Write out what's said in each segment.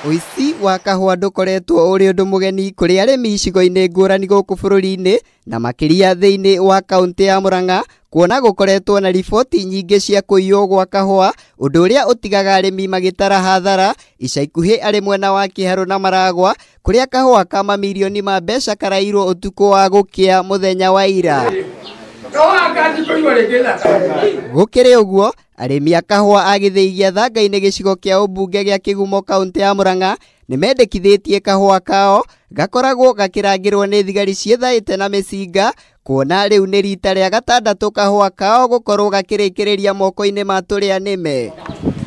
Ũici wa kahũa ndũkoretwo ũrĩ ũndũ mũgeni kũrĩ arĩmi icigo-inĩ ngũrani gũkũ bũrũri-inĩ na makĩria thĩinĩ wa kaũntĩ ya Murang'a, kuona gũkoretwo na riboti nyingĩ cia kũiywo gwa kahũa, ũndũ ũrĩa ũtigaga arĩmi magĩtara hathara. Ica ikuhĩ arĩ mwena wa Kĩharũ na Maragwa, kũrĩa kahũa ka mamirioni ma mbeca karairwo ũtukũ wa gũkĩa mũthenya wa ira. Gũkĩrĩ ũguo, arĩmi a kahũa a gĩthĩi gĩa Thangai-inĩ gĩcigo kĩa ũmbunge gĩa Kĩgumo kaũntĩ ya Murang'a nĩmendekithĩtie kahũa kao gakoragwo gakĩrangĩrwo nĩ thigari ciĩthaĩte na mĩcinga, kuona rĩu nĩ rita rĩa gatandatũ kahũa kao gũkorwo gakĩrĩkĩrĩria moko-inĩ ma tũrĩa nĩme.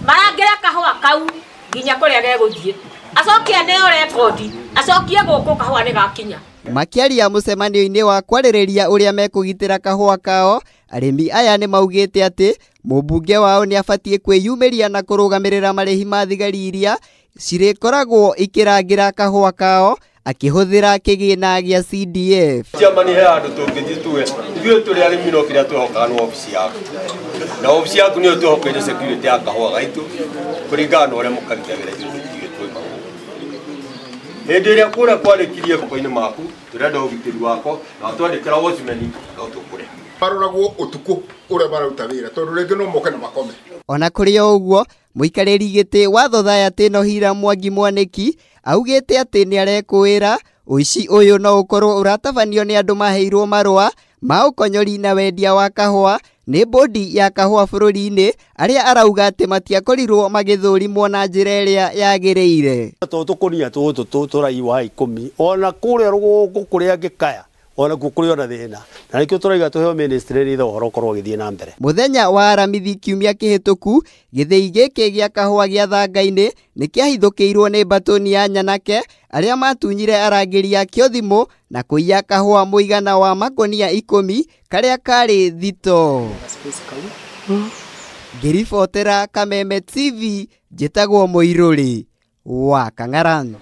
Marangĩra kahũa kau nginya kũrĩa gegũthiĩ, acokie aneo rekondi, acokie gũkũ kahũa nĩ gakinya. Makĩaria mũcemanio-inĩ wa kwarĩrĩria ũrĩa mekũgitĩra kahũa kao, arĩmi aya nĩ maugĩte atĩ mũmbunge wao nĩ abatiĩ kwĩyumĩria na kũrũgamĩrĩra marĩhi ma thigari iria cirĩkoragwo ikĩrangĩra kahũa kao akĩhũthĩra kĩgĩna gĩa CDF. Chairman, he handũ tũngĩthiĩ tuge ithuĩ tũrĩ arĩmi no kĩrĩa twĩhokaga nĩ wabici yaku, na wabici yaku nĩyo twĩhokeire security ya kahũa gaitũ kũringana na ũrĩa mũkarutagĩra ithuĩ tũtige twaima gũkũ. Hĩndĩ ĩrĩa kũrĩa kwarĩkirie moko-inĩ maku, tũrenda ũgitĩri wako na watwandĩkĩra watchman no tũkũrĩha. Maroragwo ũtukũ ũrĩa mararuta wĩra tondũ rĩngĩ no moke na makome. Ona kũrĩ o ũguo, mũikarĩri gĩtĩ wa Thothayaty ĩno Hira Mwangi Mwanĩki augĩte atĩ nĩarekũĩra ũici ũyũ no ũkorwo ũratabanio nĩ andũ maheirwo marũa ma ũkonyori na wendia wa kahũa nĩ bodi ya kahũa bũrũri-inĩ, arĩa arauga atĩ matiakorirwo magĩthũrimwo na njĩra ĩrĩa yagĩrĩire. Tondũ tũkũnia tũtũ tũraiwa 10 ona kũrĩa rũgongo kũrĩa ngĩkaya ona kuo kũrĩ ona thĩna, na nĩkĩo tũraiga tũheo ministry nĩ ũhoro ũkorwo ũgĩthiĩ na mbere. Mũthenya wa Aramithi kiumia kĩhĩtũku, gĩthĩi gĩkĩ gĩa kahũa gĩa Thangai-inĩ nĩkĩahithũkĩirwo nĩ mbatũni ya nyanake arĩa matunyire arangĩri a kĩo thimũ na kũiya kahũa mũigana wa makonia 10 karĩa karĩ thito. Ngĩribotera Kameme TV, njĩtagwo Mũirũrĩ wa Kang'aran.